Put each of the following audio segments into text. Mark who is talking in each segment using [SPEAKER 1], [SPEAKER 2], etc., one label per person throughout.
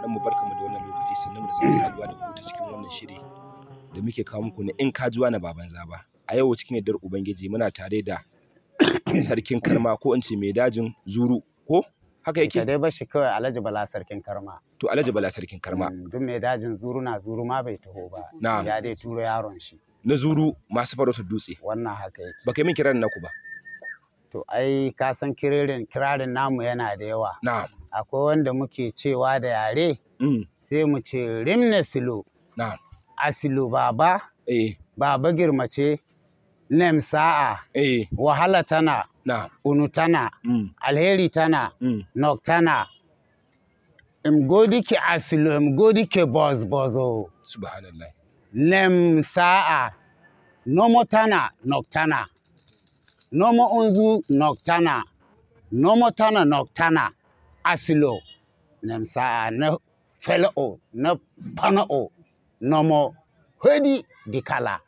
[SPEAKER 1] Sauraron mu, barkamu da wannan lokaci, sannan mu da sake saduwa da ku ta cikin wannan shiri da muke kawo muku na In Kajuwa na Baban Zaba. A yau, cikin yardar Ubangiji, muna tare da Sarkin Karma, ko in ce mai dajin Zuru, ko haka
[SPEAKER 2] Ka
[SPEAKER 1] yake?
[SPEAKER 2] dai bashi kawai, Alhaji Bala Sarkin Karma.
[SPEAKER 1] To, Alhaji Bala Sarkin Karma.
[SPEAKER 2] Duk mai dajin Zuru na Zuru ma bai taho ba.
[SPEAKER 1] Na'am.
[SPEAKER 2] Ya dai turo yaron shi.
[SPEAKER 1] Na Zuru masu farautar dutse.
[SPEAKER 2] Wannan haka yake.
[SPEAKER 1] Baka yi min kiran naku ba.
[SPEAKER 2] To ai ka san kirarin namu yana da yawa.
[SPEAKER 1] Na'am.
[SPEAKER 2] Akwai wanda muke cewa da yare, sai mu ce Rimne Silo, Asilo Baba, Baba Girmace, Nem Sa'a, Wahala Tana, Unu Tana, Alheri Tana, Noktana. Imgodike Asilo, Imgodike Boz Bozo.
[SPEAKER 1] Subhanallah.
[SPEAKER 2] Nem sa'a, nomo tana noktana, nomo unzu noktana, nomo tana noktana, asilo, nem sa'a na fela'o, na pana'o, nomo hedi dikala.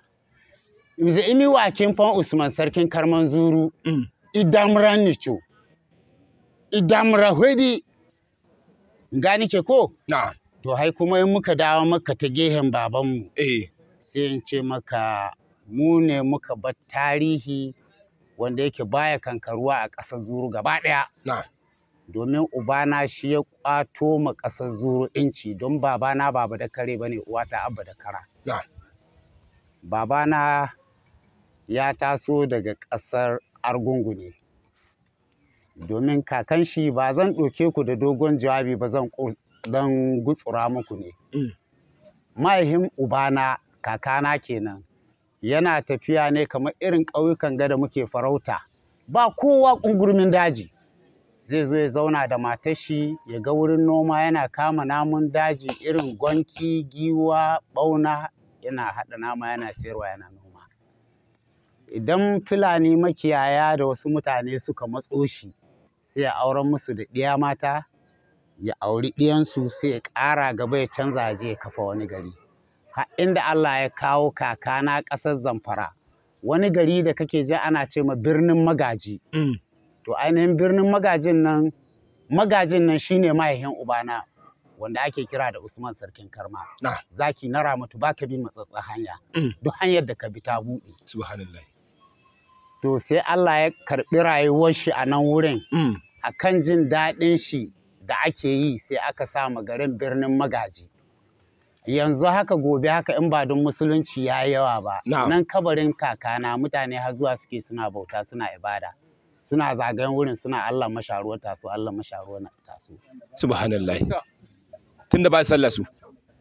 [SPEAKER 2] Imize imi wakin fon Usman Sarkin Karman Zuru, idamran nicho, idamra hedi, gani ke ko?
[SPEAKER 1] Na'am.
[SPEAKER 2] To hai kuma in muka dawo maka ta gehen babanmu, sai in ce maka mu ne muka bar tarihi wanda yake baya kankaruwa a ƙasar Zuru gaba ɗaya. Domin ubana shi ya ƙwato ma ƙasar Zuru inci, don babana ba da kare ba ne, uwata abba da kara. Babana ya taso daga ƙasar Argungu ne. Domin kakan shi, ba zan ɗauke ku da dogon jawabi ba, zan dan gutsura muku ne. Mahaifin ubana, kakana kenan, yana tafiya ne kamar irin ƙauyukan gada muke farauta, ba kowa, ƙungurmin daji, zai zo ya zauna da matar shi, ya ga wurin noma, yana kama namun daji irin gwanki, giwa, ɓauna, yana haɗa nama, yana sayarwa, yana noma. Idan Fulani makiyaya da wasu mutane suka matso shi, sai ya auren musu da ɗiya mata, ya auri ɗiyansu, sai ya ƙara gaba, ya canza, ya je ya kafa wani gari. Har inda Allah ya kawo kakana ƙasar Zamfara, wani gari da kake ji ana ce ma Birnin Magaji. To ainihin Birnin Magajin nan, Magajin nan shine mahaifin ubana, wanda ake kira da Usman Sarkin Karma. Zaki na Ramatu, baka bi matsatsa hanya. Duk hanyar da ka bi ta buɗe.
[SPEAKER 1] Subhanallah.
[SPEAKER 2] To sai Allah ya karɓi rayuwar shi a nan wurin. Akan jin daɗin shi da ake yi, sai aka sa ma garin Birnin Magaji. Yanzu haka, gobe haka, in ba don musulunci ya yi yawa ba, nan kabarin kakana mutane har zuwa suke suna bauta, suna ibada, suna zagayen wurin, suna Allah masharuwa taso, Allah masharuwa taso.
[SPEAKER 1] Subhanallah. Tunda ba sallah su.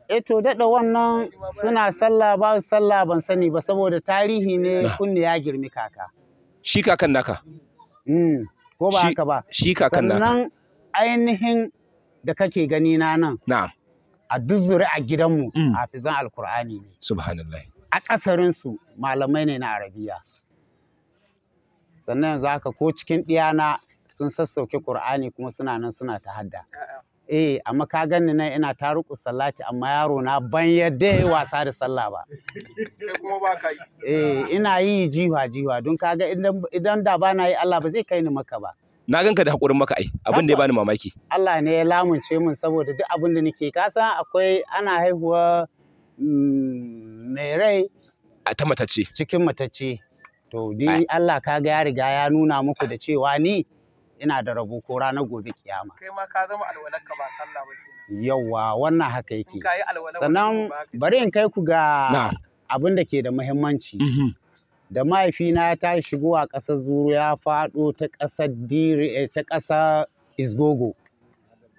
[SPEAKER 2] Eh to, daɗa wannan suna sallah ba su sallah ban sani ba, saboda tarihi ne, kunne ya girmi kaka.
[SPEAKER 1] Shi kakan naka.
[SPEAKER 2] Ko ba haka ba?
[SPEAKER 1] Shi kakan naka.
[SPEAKER 2] Sannan ainihin da kake gani na nan, a duk zuri'a gidanmu, hafizan Alkur'ani ne.
[SPEAKER 1] Subhanallah.
[SPEAKER 2] A ƙasarinsu malamai ne na Arabiya. Sannan yanzu haka ko cikin ɗiyana sun sassauke Ƙur'ani, kuma suna nan suna ta hadda. Eh, amma ka ganni nan ina taruku salati, amma yaro na ban yadda ya yi wasa da sallah ba.
[SPEAKER 3] Kai kuma ba ka yi.
[SPEAKER 2] Eh, ina yi jiwa jiwa, don kaga idan da ba na yi, Allah ba zai kai ni maka ba.
[SPEAKER 1] Na ganka da hakurin maka, ai abin da ya bani mamaki.
[SPEAKER 2] Allah ne ya lamunce min, saboda duk abin da nake, ka san akwai ana haihuwa mai rai
[SPEAKER 1] a ta matacce.
[SPEAKER 2] Cikin matacce. To ni Allah kaga ya riga ya nuna muku da cewa ni ina da rabo ko ranar gobe kiyama.
[SPEAKER 3] Kai ma ka zama alwalarka ba sallah ba kenan.
[SPEAKER 2] Yawwa, wannan haka yake.
[SPEAKER 3] In ka yi alwala wani
[SPEAKER 2] Sannan
[SPEAKER 3] zubin ba ka yi.
[SPEAKER 2] bari in kai ku ga abin da ke da muhimmanci. Da mahaifina ya tashi shigowa ƙasar Zuru, ya faɗo ta ƙasar Diri, ta ƙasar Isgogo.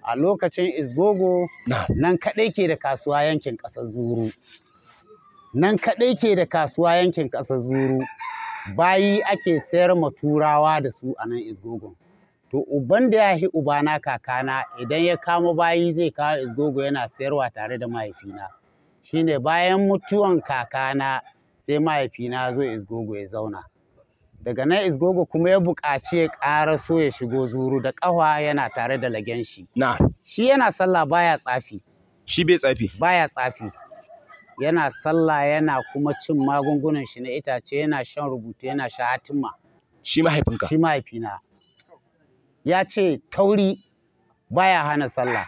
[SPEAKER 2] A lokacin Isgogo nan kaɗai ke da kasuwa yankin ƙasar Zuru. Nan kaɗai ke da kasuwa yankin ƙasar Zuru. Bayi ake sayar ma Turawa da su a nan Isgogon. To uban da ya hi ubana, kakana, idan ya kamo bayi zai kawo Isgogo, yana sayarwa tare da mahaifina. Shine bayan mutuwan kakana sai mahaifina zo Isgogo ya zauna. Daga nan Isgogo kuma ya buƙaci ya ƙaraso ya shigo Zuru da ƙafa, yana tare da lagen shi. Shi yana sallah, baya tsafi.
[SPEAKER 1] Shi bai tsafi.
[SPEAKER 2] Baya tsafi. Yana sallah, yana kuma cin magungunan shi na itace, yana shan rubutu, yana sha hatimma.
[SPEAKER 1] Shi mahaifinka.
[SPEAKER 2] Shi mahaifina. Ya ce tauri baya hana sallah.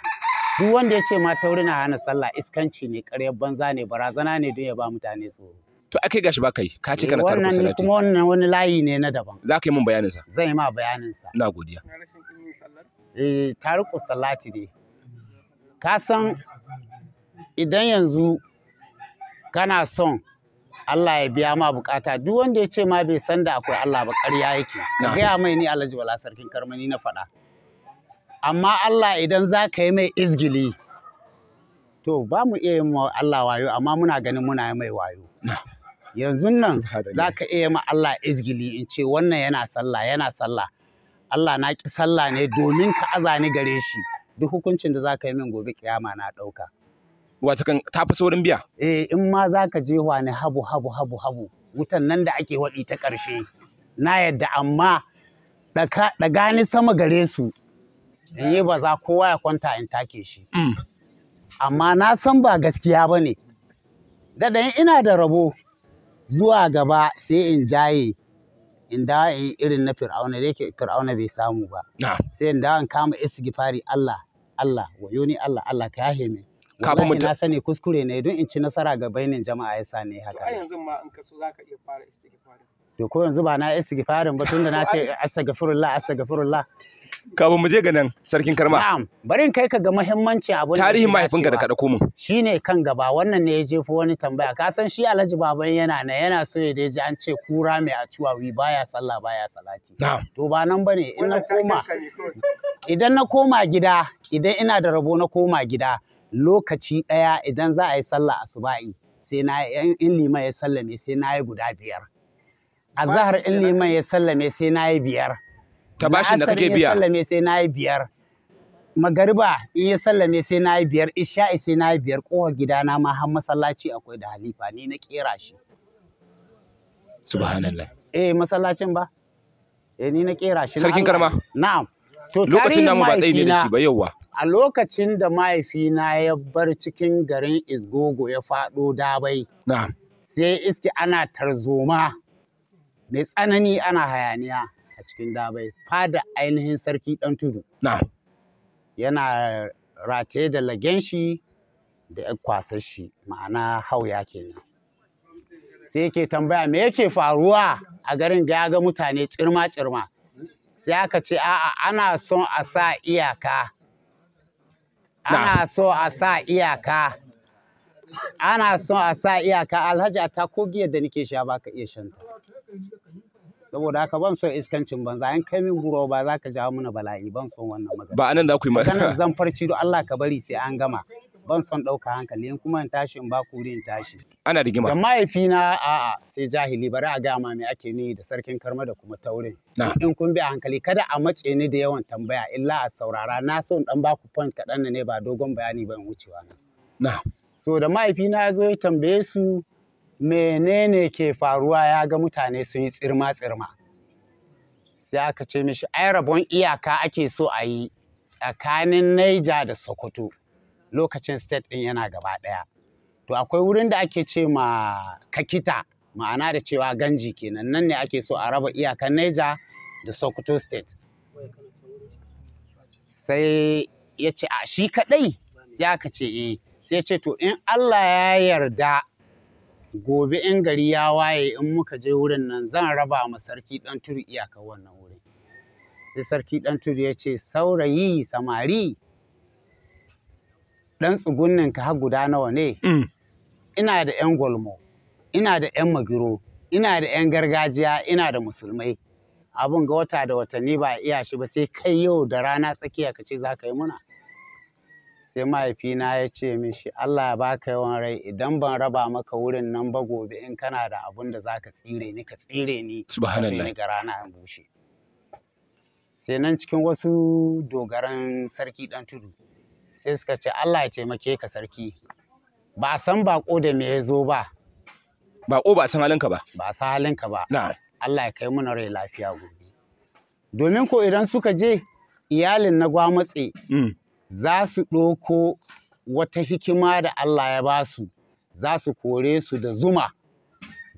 [SPEAKER 2] Duk wanda ya ce ma tauri na hana sallah iskanci ne, ƙaryar banza ne, barazana ne don ya ba mutane tsoro.
[SPEAKER 1] To ai kai gashi ba kai, ka ce kana tariku
[SPEAKER 2] Wannan
[SPEAKER 1] salati.
[SPEAKER 2] kuma wannan wani layi ne na daban.
[SPEAKER 1] Za ka yi min bayanin sa.
[SPEAKER 2] Zan yi ma bayanin sa.
[SPEAKER 1] Ina godiya.
[SPEAKER 3] Na rashin kin yin sallar.
[SPEAKER 2] Eh, tariku salati ne. Ka san idan yanzu kana son Allah ya biya ma bukata, duk wanda ya ce ma bai san da akwai Allah ba ƙarya yake. Ka gaya mai ni Alhaji Bala Sarkin Karmani na faɗa. Amma Allah idan za ka yi mai izgili, to ba mu iya yin wa Allah wayo, amma muna ganin muna yi mai wayo. Yanzu nan za ka iya ma Allah izgili in ce wannan yana sallah, yana sallah. Allah na ƙi sallah ne domin ka aza ni gare shi. Duk hukuncin da za ka yi min gobe kiyama na ɗauka.
[SPEAKER 1] Wato kan ta fi saurin biya.
[SPEAKER 2] Eh, in ma za ka je ni habu habu habu habu wutan nan da ake waɗi ta ƙarshe na yadda, amma ɗaga ni sama gare su in yi ba za kowa ya kwanta in take shi. Amma na san ba gaskiya ba ne. Daɗa in ina da rabo zuwa gaba sai in jaye in dawo in yi irin na Fir'auna, da yake Fir'auna bai samu ba.
[SPEAKER 1] Na'am.
[SPEAKER 2] Sai in dawo in kama istighfari, Allah Allah wayo ni Allah Allah ka yahe min.
[SPEAKER 1] Kafin mu
[SPEAKER 2] Wallahi na sani kuskure ne don in ci nasara ga bainin jama'a yasa ne
[SPEAKER 3] To ai
[SPEAKER 2] haka.
[SPEAKER 3] yanzu ma in ka so zaka iya fara istighfari.
[SPEAKER 2] To ko yanzu ba na istighfarin ba tunda na ce astaghfirullah astaghfirullah.
[SPEAKER 1] Kafin mu je ga nan Sarkin Karma.
[SPEAKER 2] Na'am, bari in kai ka ga muhimmanci abun da
[SPEAKER 1] Tarihin
[SPEAKER 2] yake
[SPEAKER 1] mahaifinka da
[SPEAKER 2] dacewa.
[SPEAKER 1] ka ɗauko min.
[SPEAKER 2] Shine kan gaba, wannan ne ya jefo wani tambaya. Ka san shi Alhaji Baban yana nan yana so ya dai ji an ce kura mai acuwawi baya sallah baya salati.
[SPEAKER 1] Na'am.
[SPEAKER 2] To ba nan bane, in na
[SPEAKER 3] Wannan taken
[SPEAKER 2] koma
[SPEAKER 3] ka ne kawai.
[SPEAKER 2] idan na koma gida, idan ina da rabo na koma gida lokaci ɗaya, idan za a yi sallah asuba'i sai na in liman ya sallame sai na yi guda 5. Azahar in liman ya sallame sai na yi 5.
[SPEAKER 1] Ta bashin da
[SPEAKER 2] La'asar
[SPEAKER 1] kake
[SPEAKER 2] in ya
[SPEAKER 1] biya.
[SPEAKER 2] sallame sai na yi 5. Magariba in ya sallame sai na yi 5. Isha'i sai na yi 5. Ƙofar gidana ma har masallaci akwai da halifa ni na ƙera shi.
[SPEAKER 1] Subhanallah.
[SPEAKER 2] Eh, masallacin ba? Eh, ni na ƙera shi. Na
[SPEAKER 1] Sarkin
[SPEAKER 2] Allah
[SPEAKER 1] Karma.
[SPEAKER 2] ne. Na'am. To
[SPEAKER 1] Lokacin
[SPEAKER 2] tarihin
[SPEAKER 1] namu ba tsayi ne da
[SPEAKER 2] mahaifina-
[SPEAKER 1] shi ba yauwa.
[SPEAKER 2] A lokacin da mahaifina ya bar cikin garin Isgogo ya faɗo Dabai,
[SPEAKER 1] Na'am.
[SPEAKER 2] sai iske ana tarzoma mai tsanani, ana hayaniya a cikin Dabai, fada ainihin sarki ɗan tudu.
[SPEAKER 1] Na'am.
[SPEAKER 2] Yana rataye da lagen shi da ‘yar kwasar shi, ma'ana hauya kenan. Sai yake tambaya me yake faruwa a garin, ga ya ga mutane cirma-cirma. Sai aka ce a'a, ana son a sa iyaka. Ana so a sa iyaka. Ana son a sa iyaka. Alhaji a ko giyar da nake sha baka iya shan ta. Saboda haka ban son iskancin banza, in kai min buro ba za ka jawo mana bala'i, ban son wannan magana.
[SPEAKER 1] Ba anan za ku yi
[SPEAKER 2] Maganar
[SPEAKER 1] ma.
[SPEAKER 2] zan farci don Allah ka bari sai an gama. Ban son ɗauka hankali in kuma in tashi in ba ku wuri in tashi.
[SPEAKER 1] Ana rigima.
[SPEAKER 2] Da mahaifina a'a sai jahili, bari a gaya ma me ake ni da Sarkin Karma da kuma taurin.
[SPEAKER 1] Na'am.
[SPEAKER 2] In kun bi a hankali kada a matse ni da yawan tambaya illa a saurara, na so in dan baku point kaɗan ne ba dogon bayani ba in wucewa na.
[SPEAKER 1] Na'am.
[SPEAKER 2] So da mahaifina ya zo ya tambaye su menene ke faruwa, ya ga mutane sun yi tsirma tsirma. Sai aka ce mishi ai rabon iyaka ake so a yi tsakanin Naija da Sokoto, lokacin state ɗin yana gaba ɗaya. To akwai wurin da ake ce ma Kakita, ma'ana da cewa Ganji kenan, nan ne ake so a raba iyakan Naija da Sokoto state. Sai ya ce a shi kaɗai, sai aka ce eh, sai ya ce to in Allah ya yarda gobe in gari ya waye in muka je wurin nan zan raba ma sarki ɗan tudu iyakar wannan wurin. Sai sarki ɗan tudu ya ce saurayi samari, ɗan tsugunnin ka har guda nawa ne? Ina da 'yan gwalmo, ina da 'yan magiro, ina da 'yan gargajiya, ina da musulmai. Abun ga wata da watanni ba a iya shi ba, sai kai yau da rana tsakiya ka ce za ka yi muna. Sai mahaifina ya ce mishi Allah ya baka yawan rai, idan ban raba maka wurin nan ba gobe in kana da abun da za ka tsire ni ka tsire ni ka
[SPEAKER 1] Subhanallah.
[SPEAKER 2] ni ga rana in bushe. Sai nan cikin wasu dogaran sarki ɗan tudu sai suka ce Allah ya taimake ka sarki, ba a san bako da me ya zo ba.
[SPEAKER 1] Baƙo ba a san halinka ba.
[SPEAKER 2] Ba a san halinka ba.
[SPEAKER 1] Na'am.
[SPEAKER 2] Allah ya kai muna rai lafiya gobe. Domin ko idan suka je iyalin na gwamatse za su ɗauko wata hikima da Allah ya ba su, za su kore su da zuma,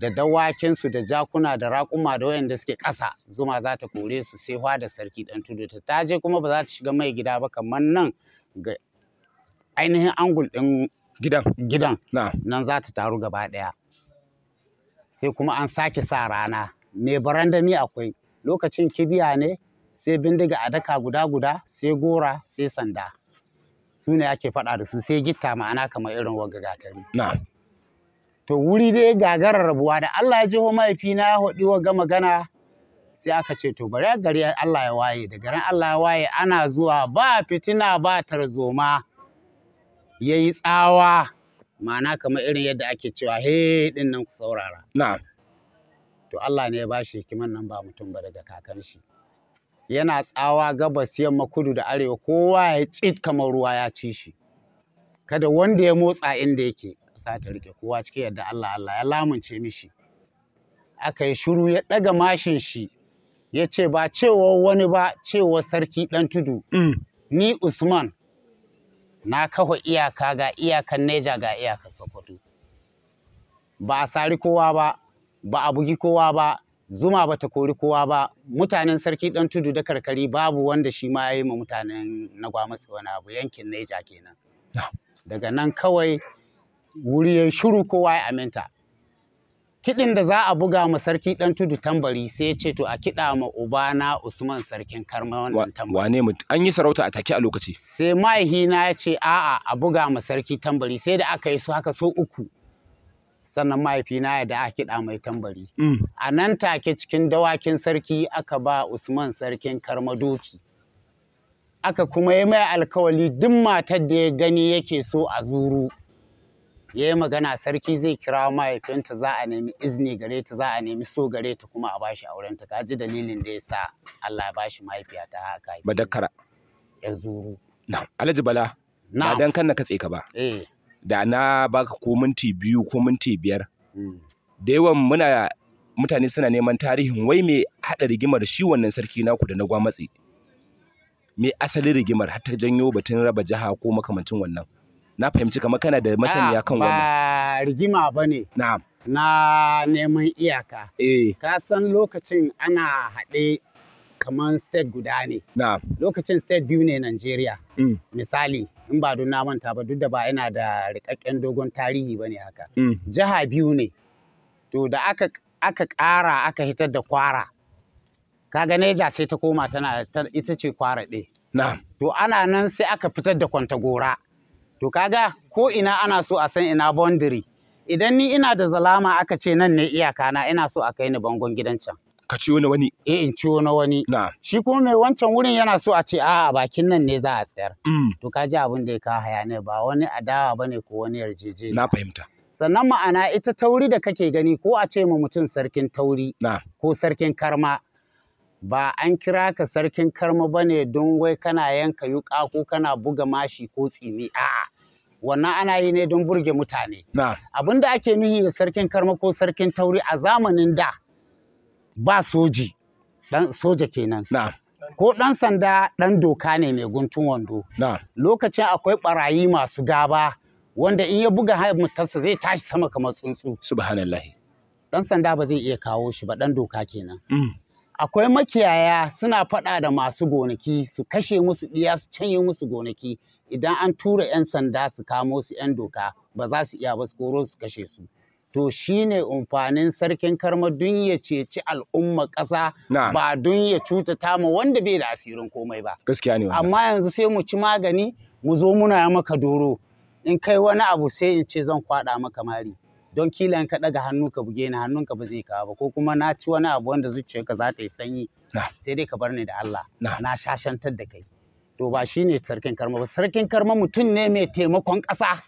[SPEAKER 2] da dawakinsu da jakuna da raƙuma da wayanda suke ƙasa, zuma za ta kore su sai hwa da sarki ɗan tudu ta taje, kuma ba za ta shiga mai gida ba kamar nan ga ainihin angul ɗin
[SPEAKER 1] Gidan.
[SPEAKER 2] gidan
[SPEAKER 1] Na'am.
[SPEAKER 2] nan za ta taru gaba ɗaya. Sai kuma an sake sa rana. Mai barandami akwai lokacin kibiya ne, sai bindiga a daka guda guda, sai gora, sai sanda. Su ne ake faɗa da su, sai gitta, ma'ana kamar irin wagga gatari.
[SPEAKER 1] Na'am.
[SPEAKER 2] To wuri dai gagarar rabuwa da Allah ya jiho mahaifina ya haɗi wagga magana, sai aka ce to bari gari Allah ya waye. Da garin Allah ya waye ana zuwa ba fitina ba tarzoma, ya yi tsawa, ma'ana kamar irin yadda ake cewa he ɗin nan ku saurara.
[SPEAKER 1] Na'am.
[SPEAKER 2] To Allah ne ya ba shi hikiman nan ba mutum ba, daga kakan shi. Yana tsawa gabas, yamma, kudu da arewa, kowa ya tsit kamar ruwa ya ci shi. Kada wanda ya motsa inda yake, ƙasa ta rike kowa cikin yadda Allah. Allah ya lamunce mishi. Aka yi shiru, ya ɗaga mashin shi, ya ce ba cewa wani ba, cewa sarki ɗan tudu, ni Usman na kafa iyaka, ga iyakan Neja, ga iyakan Sokoto. Ba a sari kowa ba, ba a bugi kowa ba, zuma ba ta kori kowa ba. Mutanen sarki ɗan tudu da karkari babu wanda shi ma ya yi ma mutanen na Gwamatsi wani abu, yankin Neja kenan. Daga nan kawai wuri ya shiru, kowa ya aminta. Kiɗin da za a buga ma sarki ɗan tudu tambari, sai ya ce to a kiɗa ma ubana Usman sarkin Karma wannan tambari.
[SPEAKER 1] Wane mutum an yi sarauta a take a lokaci.
[SPEAKER 2] Sai mahaifina ya ce a'a, a buga ma sarki tambari. Sai da aka yi su haka so uku, sannan mahaifina ya da aka kiɗa mai tambari. A nan take cikin dawakin sarki aka ba Usman sarkin Karma doki. Aka kuma yi mai alkawali duk matar da ya gani yake so a Zuru, ya yi magana, sarki zai kira mahaifinta, za a nemi izini gare ta, za a nemi so gare ta, kuma a bashi aurenta. Ka ji dalilin da ya sa Allah ya bashi mahaifiyata haka haife ni.
[SPEAKER 1] Badakkara.
[SPEAKER 2] Ya Zuru.
[SPEAKER 1] Na'am. Alhaji Bala, ba
[SPEAKER 2] Na'am.
[SPEAKER 1] dan kan na katse ka ba.
[SPEAKER 2] Eh.
[SPEAKER 1] Da na baka ko minti 2 ko minti 5. Da yawan muna mutane suna neman tarihin wai me haɗa rigimar shi wannan sarki naku da na Gwamatsi. Me asalin rigimar har ta janyo batun raba jiha ko makamancin wannan. Na fahimci kamar kana da masaniya kan wannan.
[SPEAKER 2] Ba rigima ba ne
[SPEAKER 1] Na'am.
[SPEAKER 2] na neman iyaka. Ka san lokacin ana haɗe kamar state guda ne.
[SPEAKER 1] Na'am.
[SPEAKER 2] Lokacin state biyu ne Najeriya. Misali, in ba don na manta ba, duk da ba ina da rikakken dogon tarihi ba ne haka. Jiha biyu ne. To da aka ƙara aka hitar da Kwara. Kaga Neja sai ta koma tana ita ce Kwara ɗin.
[SPEAKER 1] Na'am.
[SPEAKER 2] To ana nan sai aka fitar da Kwantagora. To kaga ko ina ana so a san ina boundary. Idan ni ina da zalama aka ce nan ne iyaka na, ina so a kai ni bangon gidan can.
[SPEAKER 1] Ka ciyo na wani.
[SPEAKER 2] Eh, in ciwo na wani.
[SPEAKER 1] Na'am.
[SPEAKER 2] Shi kuma mai wancan wurin yana so a ce a'a, bakin nan ne za a tsayar. To ka ji abin da ya kawo hayaniya, ba wani adawa bane ko wani yarjejeniya.
[SPEAKER 1] Na fahimta.
[SPEAKER 2] Sannan ma'ana ita tauri da kake gani, ko a ce ma mutum sarkin tauri
[SPEAKER 1] Na'am.
[SPEAKER 2] ko sarkin Karma, ba an kira ka sarkin Karma ba ne don wai kana yanka yuƙa ko kana buga mashi ko tsini, a'a, wannan ana yi ne don burge mutane.
[SPEAKER 1] Na'am.
[SPEAKER 2] Abin da ake nuhi da sarkin Karma ko sarkin tauri a zamanin da, ba soji, dan soja kenan.
[SPEAKER 1] Na'am.
[SPEAKER 2] Ko ɗan sanda, ɗan doka ne mai guntun wando.
[SPEAKER 1] Na'am.
[SPEAKER 2] Lokacin akwai ɓarayi masu gaba wanda in ya buga mutarsa zai tashi sama kamar tsuntsu.
[SPEAKER 1] Subhanallahi.
[SPEAKER 2] Ɗan sanda ba zai iya kawo shi ba, ɗan doka kenan. Akwai makiyaya suna faɗa da masu gonaki, su kashe musu ɗiya, su canye musu gonaki. Idan an tura 'yan sanda su kamo su, 'yan doka ba za su iya ba, su koro su kashe su. To shine amfanin sarkin Karma, don ya ceci al'umma ƙasa,
[SPEAKER 1] Na'am.
[SPEAKER 2] ba don ya cutata ma wanda bai da asirin komai ba.
[SPEAKER 1] Gaskiya ne wannan.
[SPEAKER 2] Amma yanzu sai mu ci magani mu zo muna yi maka doro. In kai wani abu sai in ce zan kwaɗa maka mari. Don kila in ka ɗaga hannu ka buge ni, hannunka ba zai kawo ba, ko kuma na ci wani abu wanda zuciyarka za ta yi sanyi.
[SPEAKER 1] Na'am.
[SPEAKER 2] Sai dai ka bar ni da Allah.
[SPEAKER 1] Na'am.
[SPEAKER 2] Na shashantar da kai. To ba shi ne sarkin Karma ba. Sarkin Karma mutum ne mai taimakon ƙasa.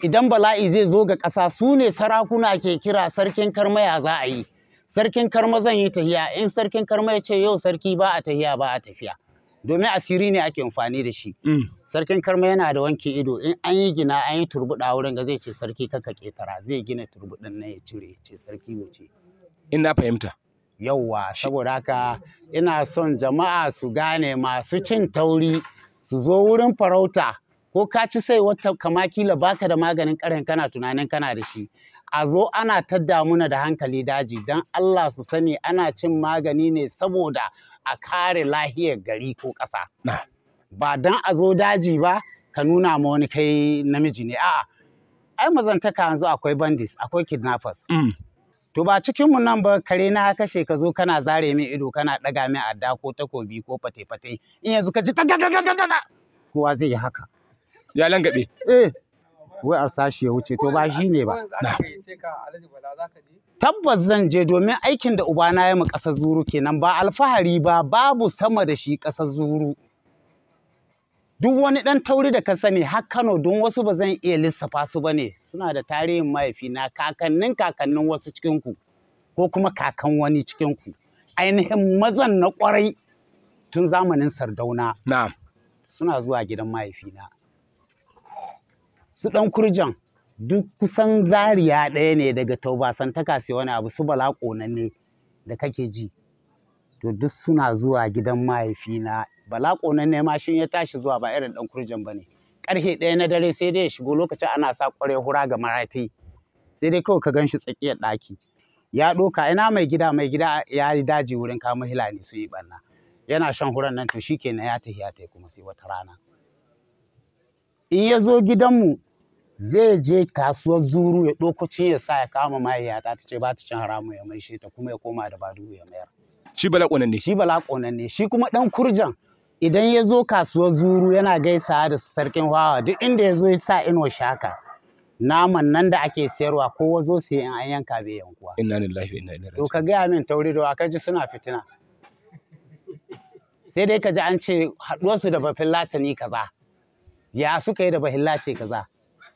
[SPEAKER 2] Idan bala'i zai zo ga ƙasa, su ne sarakuna ke kira sarkin Karma, ya za a yi. Sarkin Karma, zan yi tahiya. In sarkin Karma ya ce yau sarki ba a tahiya, ba a tafiya. Domin asiri ne ake amfani da shi. Sarkin Karma yana da wanke ido. In an yi gina, an yi turbuɗa wurin ga, zai ce sarki kaka ƙetara, zai gina turbuɗin nan ya cire, ya ce sarki wuce.
[SPEAKER 1] In na fahimta.
[SPEAKER 2] Yauwa, saboda haka ina son jama'a su gane, masu cin tauri su zo wurin farauta, ko ka ci sai wata kama kila baka da maganin ƙarin kana tunanin kana da shi. A zo ana tadda muna da hankali daji, don Allah su sani ana cin magani ne saboda a kare lahiyar gari ko ƙasa.
[SPEAKER 1] Na'am.
[SPEAKER 2] Ba don a zo daji ba. ka nuna ma wani kai namiji ne. A'a, ai mazantaka yanzu akwai bandits, akwai kidnappers. To ba cikin mu nan ba, kare na kashe ka zo kana zare min ido, kana ɗaga min adda ko takobi ko fate-fate. In yanzu ka ji ta ta, kowa zai yi haka.
[SPEAKER 1] Ya langabe.
[SPEAKER 2] Eh, wai arsashi ya wuce. To ba shi ne ba.
[SPEAKER 3] Ko yanzu aka gayyace ka, Alhaji Bala, za ka je?
[SPEAKER 2] Tabbas zan je, domin aikin da ubana ya mu ƙasar Zuru kenan, ba alfahari ba, babu sama da shi ƙasar Zuru. Duk wani ɗan tauri da ka sani har Kano, don wasu ba zan iya lissafa su ba ne, suna da tarihin mahaifina, kakannin kakannin wasu cikinku ko kuma kakan wani cikinku. Ainihin mazan na ƙwarai tun zamanin Sardauna suna zuwa gidan mahaifina. Su ɗan Kurjan duk kusan zariya ɗaya ne, daga Taubasantaka sai wani abu, su Bala ƙonanne da kake ji. To duk suna zuwa gidan mahaifina. Bala ƙonanne ma shi ya tashi zuwa ba irin ɗan Kurjan ba ne. Ƙarfe 1 na dare sai dai ya shigo, lokacin ana sa ƙwarai hura ga marati. Sai dai kawai ka gan shi tsakiyar ɗaki. Ya ɗoka, ina mai gida, mai gida ya yi daji wurin kama hilani su yi ɓarna. Yana shan huran nan, to shi kenan ya tafi, ya tafi kuma sai wata rana. In ya zo gidanmu zai je kasuwar Zuru ya ɗauko cin ya sa ya kama mahaifiyata, ta ce ba ta cin haramun, ya maishe ta, kuma ya koma da badu ya mayar.
[SPEAKER 1] Shi Bala ƙonanne.
[SPEAKER 2] Shi Bala ƙonanne, shi kuma ɗan Kurjan idan ya zo kasuwar Zuru yana gaisawa da su sarkin hawa, duk inda ya zo ya sa inuwa shaka. Naman nan da ake sayarwa ko wazo sai in an yanka bai yankuwa.
[SPEAKER 1] Inna lillahi wa inna ilaihi
[SPEAKER 2] To
[SPEAKER 1] raji'un.
[SPEAKER 2] ka gaya min tauri da ka ji suna fitina. Sai dai ka ji an ce haɗuwarsu da Bafilatani kaza. Ya suka yi da Bahillace kaza.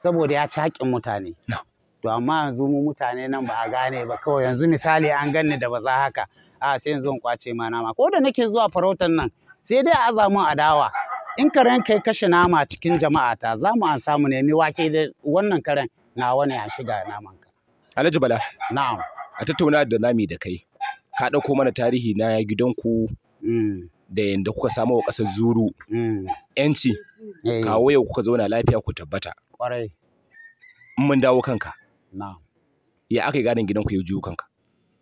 [SPEAKER 2] Saboda ya ci haƙƙin mutane.
[SPEAKER 1] No.
[SPEAKER 2] To amma yanzu mu mutane nan ba a gane ba kawai, yanzu misali an ganni da baza haka. A sai yanzu in kwace ma nama. Ko da nake zuwa farautar nan sai dai a aza mun adawa. In karen kai kashe nama cikin jama'a ta za mu an samu nemi wake da wannan karen nawa ne a shiga naman ka.
[SPEAKER 1] Alhaji Bala,
[SPEAKER 2] Na'am.
[SPEAKER 1] a tattauna da zamu yi da kai, ka ɗauko mana tarihi na gidanku da yanda kuka samo wa ƙasar Zuru 'yanci,
[SPEAKER 2] Eh,
[SPEAKER 1] kawo yau kuka zauna lafiya ku tabbata.
[SPEAKER 2] Kwarai.
[SPEAKER 1] In mun dawo kanka,
[SPEAKER 2] Na'am.
[SPEAKER 1] ya aka yi gadon gidanku ya juyo kanka?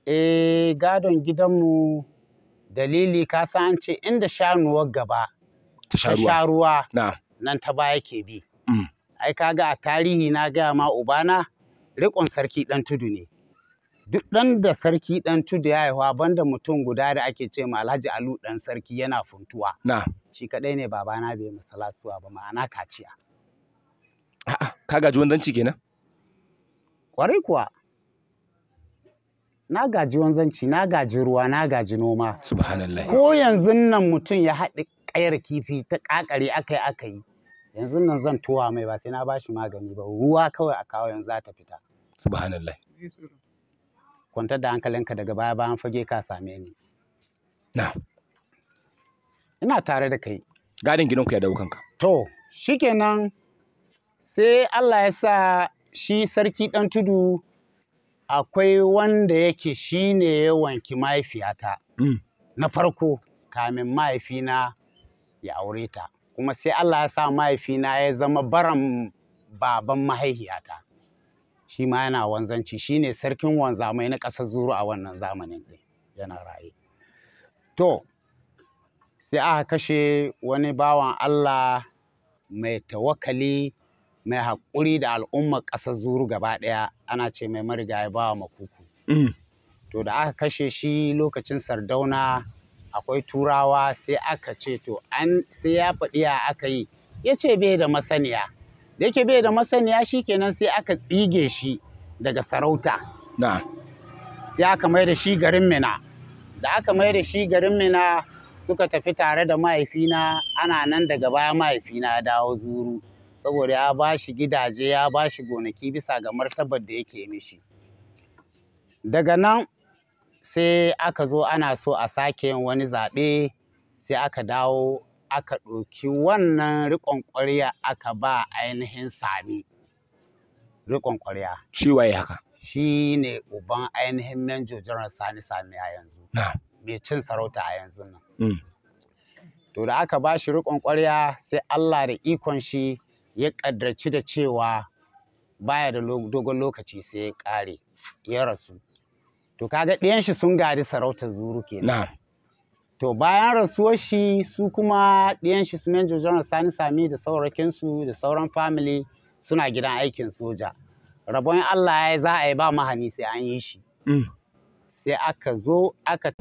[SPEAKER 2] Eh, gadon gidanmu, dalili ka san an ce inda shanuwar gaba
[SPEAKER 1] Ta sha
[SPEAKER 2] ta
[SPEAKER 1] ruwa.
[SPEAKER 2] sha ruwa
[SPEAKER 1] Na'am.
[SPEAKER 2] nan ta baya ke bi. Ai kaga a tarihi na gaya ma ubana riƙon sarki ɗan tudu ne. Duk ɗan da sarki ɗan tudu ya haihuwa banda mutum guda da ake ce ma Alhaji Alu ɗan sarki yana Funtuwa. Shi kaɗai ne babana bai masalatuwa ba, ma'ana kaciya.
[SPEAKER 1] A'a, ka gaji wanzanci kenan?
[SPEAKER 2] Kwarai kuwa. Na gaji wanzanci, na gaji ruwa, na gaji noma.
[SPEAKER 1] Subhanallah.
[SPEAKER 2] Ko yanzu nan mutum ya haɗe ƙayar kifi ta ƙaƙare aka yi aka yi. Yanzu nan zan tuwa mai, ba sai na bashi magani ba, ruwa kawai a kawo, yanzu za ta fita.
[SPEAKER 1] Subhanallah.
[SPEAKER 2] Kwantar da hankalinka, daga baya bayan fage ka same ni.
[SPEAKER 1] Na'am.
[SPEAKER 2] Ina tare da kai.
[SPEAKER 1] Gadon gidanku ya dawo kanka.
[SPEAKER 2] To, shikenan sai Allah ya sa shi sarki ɗan tudu akwai wanda yake shi ne ya wanki mahaifiyata na farko kamin mahaifina ya aure ta. Kuma sai Allah ya sa mahaifina ya zama baran baban mahaifiyata. Shi ma yana wanzanci, shi ne sarkin wanzamai na ƙasar Zuru a wannan zamanin ɗin, yana raye. To, sai aka kashe wani bawan Allah mai tawakkali, mai haƙuri da al'ummar ƙasar Zuru gaba ɗaya, ana ce mai marigayi Bawa Makuku. To da aka kashe shi lokacin Sardauna akwai turawa, sai aka ce to an sai ya faɗi ya aka yi, ya ce bai da masaniya. Da yake bai da masaniya, shikenan sai aka tsige shi daga sarauta. Sai aka mai da shi garin Mina. Da aka mai da shi garin Mina suka tafi tare da mahaifina, ana nan daga baya mahaifina ya dawo Zuru saboda ya ba shi gidaje, ya ba shi gonaki bisa ga martabar da yake mishi. Daga nan sai aka zo ana so a sake yin wani zaɓe, sai aka dawo aka ɗauki wannan riƙon ƙwarya aka ba ainihin Sami riƙon ƙwarya.
[SPEAKER 1] Shi waye haka?
[SPEAKER 2] Shi ne uban ainihin Manjo Janar Sani Sami a yanzu. Mai cin sarauta a yanzu nan. To da aka ba shi riƙon ƙwarya, sai Allah da ikon shi ya ƙaddarci da cewa baya da dogon lokaci sai ya ƙare, ya rasu. To kaga ɗiyan shi sun gadi sarautar Zuru kenan.
[SPEAKER 1] Na'am.
[SPEAKER 2] To bayan rasuwar shi, su kuma ɗiyan shi su Major General Sani Sami da saurakinsu da sauran family suna gidan aikin soja. Rabon Allah ya za a yi ba mahani sai an yi shi. Sai aka zo aka